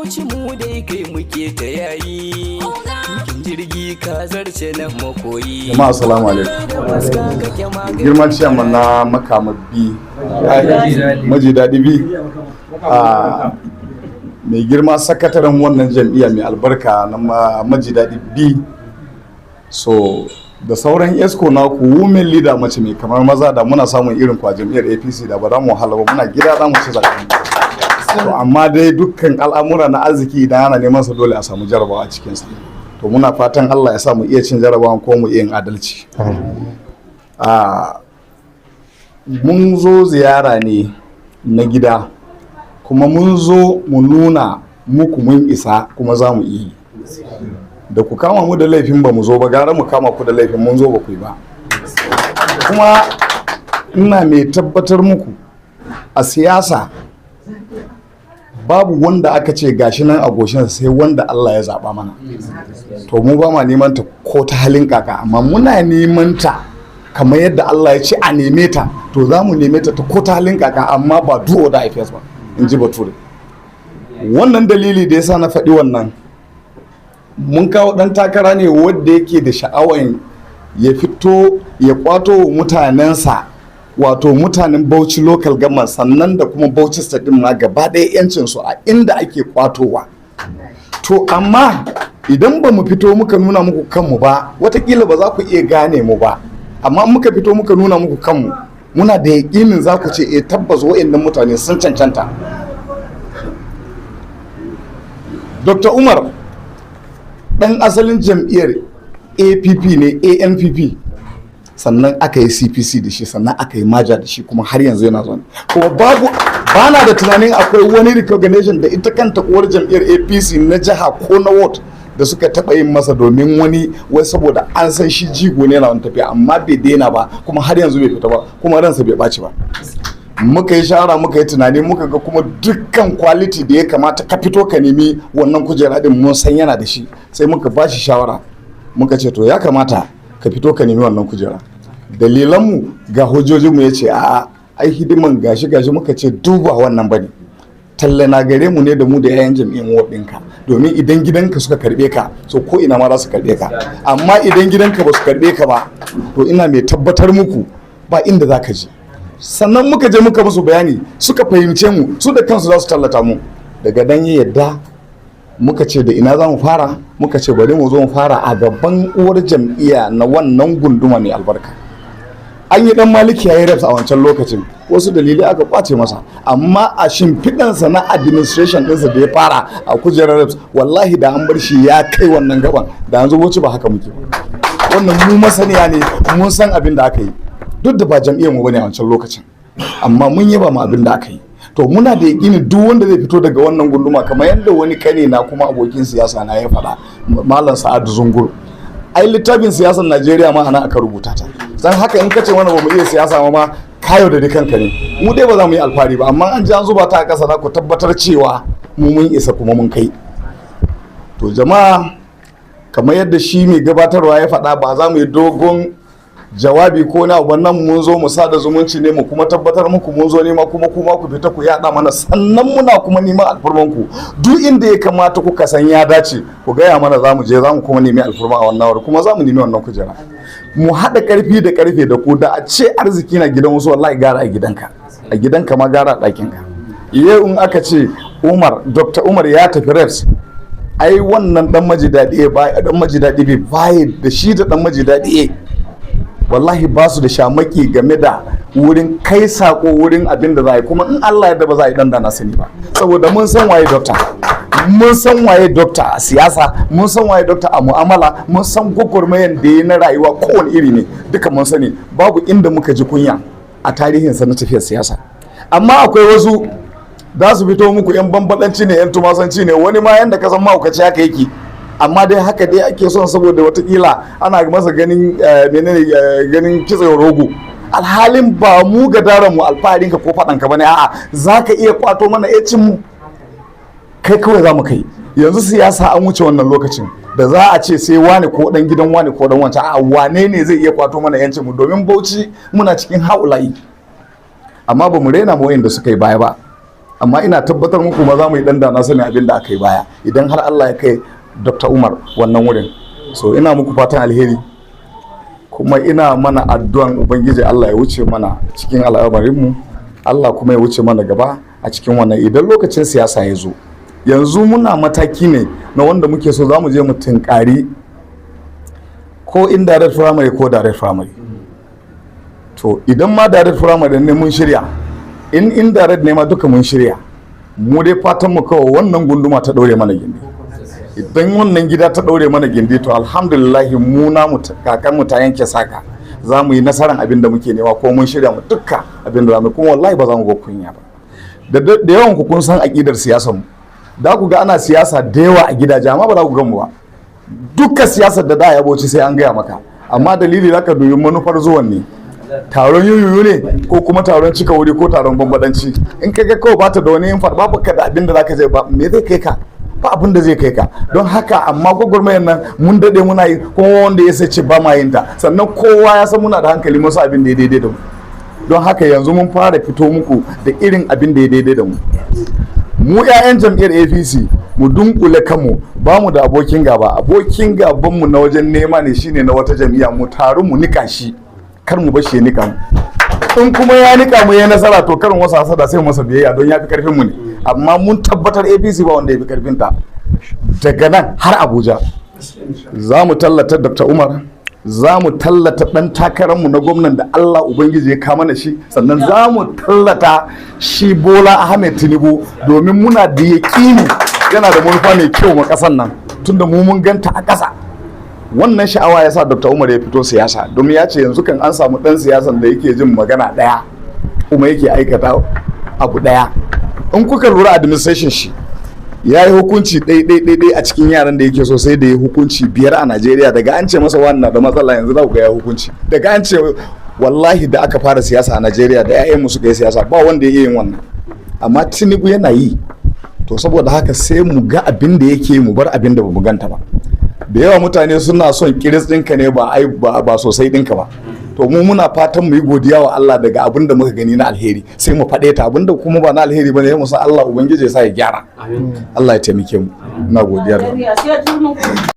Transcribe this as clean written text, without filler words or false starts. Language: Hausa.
Bauchi mu dai kai muke ta yayi. Tukin jirgi ka zarce nan makoyi. Jama'a, assalamu alaikum. Girman ciyaman na Makama B, Maji Daɗi B, a mai girma sakataren wannan jam'iyya mai albarka na Maji Daɗi B, so da sauran exco na ku, women leader, mace mai kamar maza, da muna samun irin kwa jam'iyyar APC da ba za mu wahala ba, muna gida za mu ci zaɓen. To amma dai dukkan al'amura na arziki, idan ana neman sa, dole a samu jarabawa a cikinsa. To muna fatan Allah ya sa mu iya cin jarabawan ko mu iya yin adalci. A mun zo ziyara ne na gida, kuma mun zo mu nuna muku mun isa kuma za mu iya yi. Da ku kama mu da laifin ba mu zo ba, gara mu kama ku da laifin mun zo ba ku yi ba. Kuma ina mai tabbatar muku, a siyasa babu wanda aka ce gashi nan a goshinsa sai wanda Allah ya zaba mana. To mu ba ma neman ta ko ta halin kaka, amma muna neman ta kamar yadda Allah ya ce a neme ta. To za mu neme ta ta ko ta halin kaka, amma ba do or die first ba, in ji Bature. Wannan dalili da yasa na faɗi wannan, mun kawo ɗan takara ne wanda yake da sha'awan ya fito ya kwato mutanensa, wato mutanen Bauchi Local Government, sannan da kuma Bauchi State din ma gaba ɗaya, yancin su a inda ake kwatowa. To amma idan ba mu fito muka nuna muku kanmu ba, watakila ba za ku iya gane mu ba. Amma muka fito muka nuna muku kanmu, muna da yaƙinin za ku ce, "Eh, tabbas wa'annan mutane sun cancanta." Dr. Umar ɗan asalin jam'iyyar APP ne, ANPP, sannan aka yi CPC da shi, sannan aka yi merger da shi, kuma har yanzu yana zaune. Kuma babu, bana da tunanin akwai wani recognition da ita kanta uwar jam'iyyar APC na jiha ko na ward da suka taɓa yin masa, domin wani wai saboda an san shi jigo ne na wani tafiya, amma bai daina ba, kuma har yanzu bai fita ba, kuma ransa bai ɓaci ba. Muka yi shawara, muka yi tunani, muka ga kuma dukkan quality da ya kamata ka fito ka nemi wannan kujera din, mun san yana da shi. Sai muka ba shi shawara, muka ce, "To ya kamata ka fito ka nemi wannan kujera, dalilanmu ga hujjojinmu." Ya ce, "A'a, ai hidiman gashi gashi." Muka ce, "Duba, wannan bane talla na gare mu ne da mu da 'ya'yan jam'iyyar ward ɗinka, domin idan gidanka suka karɓe ka, so ko ina ma za su karɓe ka. Amma idan gidanka ba su karɓe ka ba, to ina mai tabbatar muku ba inda za ka je." Sannan muka je muka musu bayani, suka fahimce mu, su da kansu za su tallata mu. Daga dan ya yadda. Muka ce, "Da ina za mu fara?" Muka ce, "Bari mu zo mu fara a gaban uwar jam'iyya na wannan gunduma mai albarka." An yi Dan Maliki ya yi reps a wancan lokacin, wasu dalilai aka kwace masa, amma a shimfiɗansa na administration ɗinsa da ya fara a kujerar reps, wallahi da an bar shi ya kai wannan gaban, da yanzu wuce ba haka muke ba. Wannan mu masaniya ne, mun san abin da aka yi, duk da ba jam'iyyar mu bane a wancan lokacin, amma mun yaba mu abin da aka yi. To muna da yakinin duk wanda zai fito daga wannan gunduma, kamar yadda wani kane na kuma abokin siyasa na ya faɗa, Malam Sa'adu Zungur, ai littafin siyasar Najeriya ma ana aka rubuta ta. Dan haka in kace mana ba mu iya siyasa ma, kayo da kanka ne. Mu dai ba za mu yi alfahari ba, amma an ji an zuba ta a ƙasa, za ku tabbatar cewa mu mun isa kuma mun kai. To jama'a, kamar yadda shi mai gabatarwa ya faɗa, ba za mu yi dogon jawabi ko na wannan. Mun zo mu sada zumunci ne, mu kuma tabbatar muku mun zo nema, kuma ku fita ku yada mana. Sannan muna kuma neman alfarman ku, duk inda ya kamata kuka san ya dace ku gaya mana, za mu je, za mu kuma nemi alfarma a wannan wuri, kuma za mu nemi wannan kujera, mu haɗa ƙarfi da ƙarfe da ku. Da a ce arziki na gidan wasu, wallahi gara a gidanka, a gidanka ma gara a ɗakinka. Yau in aka ce Umar, Dr. Umar ya tafi reps, ai wannan dan Maji Daɗi ba, dan Maji Daɗi bai baye da shi da dan Maji Daɗi, wallahi ba su da shamaki game da wurin kai sako, wurin abin da za a yi. Kuma in Allah yadda ba za a yi dan da na sani ba, saboda mun san waye doctor, mun san waye doctor a siyasa, mun san waye doctor a mu'amala, mun san gwagwarmayan da ya na rayuwa kowane iri ne, duka mun sani. Babu inda muka ji kunya a tarihinsa na tafiyar siyasa. Amma akwai wasu za su fito muku yan bambadanci ne, yan tumasanci ne, wani ma yanda ka san mahaukaci haka yake. Amma dai haka dai ake son, saboda watakila ana masa ganin menene, ganin kitsen rogo, alhalin ba mu gadaran mu alfaharinka ko faɗanka bane. A'a, za ka iya kwato mana yancin mu, kai kawai za mu kai. Yanzu siyasa an wuce wannan lokacin da za a ce sai wane ko dan gidan wane ko dan wancan. A'a, wane ne zai iya kwato mana yancin mu? Domin Bauchi muna cikin haulayi, amma ba mu rena mu wayanda suka yi baya ba. Amma ina tabbatar muku ma za mu yi dan da na sani abin da aka yi baya idan har Allah ya kai Dr. Umar wannan wurin. So ina muku fatan alheri, kuma ina mana addu'an Ubangiji Allah ya wuce mana cikin al'amarinmu, Allah kuma ya wuce mana gaba a cikin wannan idan lokacin siyasa ya zo. Yanzu muna mataki ne na wanda muke so za mu je mu tunkari ko indirect primary ko direct primary. To idan ma direct primary ne, mun shirya. In indirect ne ma, duka mun shirya. Mu dai fatan mu kawai wannan gunduma ta ɗaure mana gindi. Idan wannan gida ta ɗaure mana gindi, to alhamdulillah, mu namu kakan mu ta yanke saka, za mu yi nasarar abin da muke nema, ko mun shirya mu dukka abin da za mu, kuma wallahi ba za mu ga kunya ba. Da yawan ku kun san aƙidar siyasar mu. Da ku ga ana siyasa da yawa a gidaje, amma ba za ku gan mu ba. Dukka siyasar da da ya boci sai an gaya maka, amma dalili zaka dubi manufar zuwan ne, taron yuyuyu ne ko kuma taron cika wuri ko taron bambadanci. In ka ga kawai bata da wani infar, babu ka da abin da zaka je ba, me zai kai ka? Ba abin da zai kai ka. Don haka, amma gwagwarmayar nan mun dade muna yi, kuma wanda ya sai ce ba ma yin ta. Sannan kowa ya san muna da hankali, mun san abin da ya daidai da mu. Don haka yanzu mun fara fito muku da irin abin da ya daidai da mu. Mu 'ya'yan jam'iyyar APC, mu dunkule kanmu. Ba mu da abokin gaba. Abokin gabanmu na wajen nema ne, shine na wata jam'iyya. Mu taru mu nika shi, kar mu bashi ya nika mu. In kuma ya nika mu ya nasara, to karin wasu hasada sai mu masa biyayya, don ya fi karfin mu ne. Amma mun tabbatar APC ba wanda ya fi karfin ta daga nan har Abuja. Za mu tallata Dr. Umar, za mu tallata ɗan takararmu na gwamnan da Allah Ubangiji ya kama na shi, sannan za mu tallata shi Bola Ahmed Tinubu, domin muna da yaƙini yana da manufa mai kyau ma ƙasar nan, tunda mu mun ganta a ƙasa. Wannan sha'awa ya sa Dr. Umar ya fito siyasa, domin ya ce yanzu kan an samu ɗan siyasan da yake jin magana ɗaya kuma yake aikata abu ɗaya. In kuka lura, administration shi ya yi hukunci ɗai a cikin yaran da yake so, sai da ya hukunci biyar a Najeriya. Daga an ce masa wannan da matsala, yanzu za ku ga ya hukunci. Daga an ce, wallahi, da aka fara siyasa a Najeriya, da 'ya'yanmu suka yi siyasa, ba wanda ya iya yin wannan, amma Tinubu yana yi. To saboda haka sai mu ga abin da yake, mu bar abin da bamu ganta ba. Da yawa mutane suna son kiris ɗinka ne, ba ai ba sosai ɗinka ba. To mu muna fatan mu yi godiya wa Allah daga abin da muka gani na alheri, sai mu faɗe ta. Abin da kuma ba na alheri ba ne, mu san Allah Ubangiji ya sa ya gyara. Allah ya taimake mu. Ina godiya da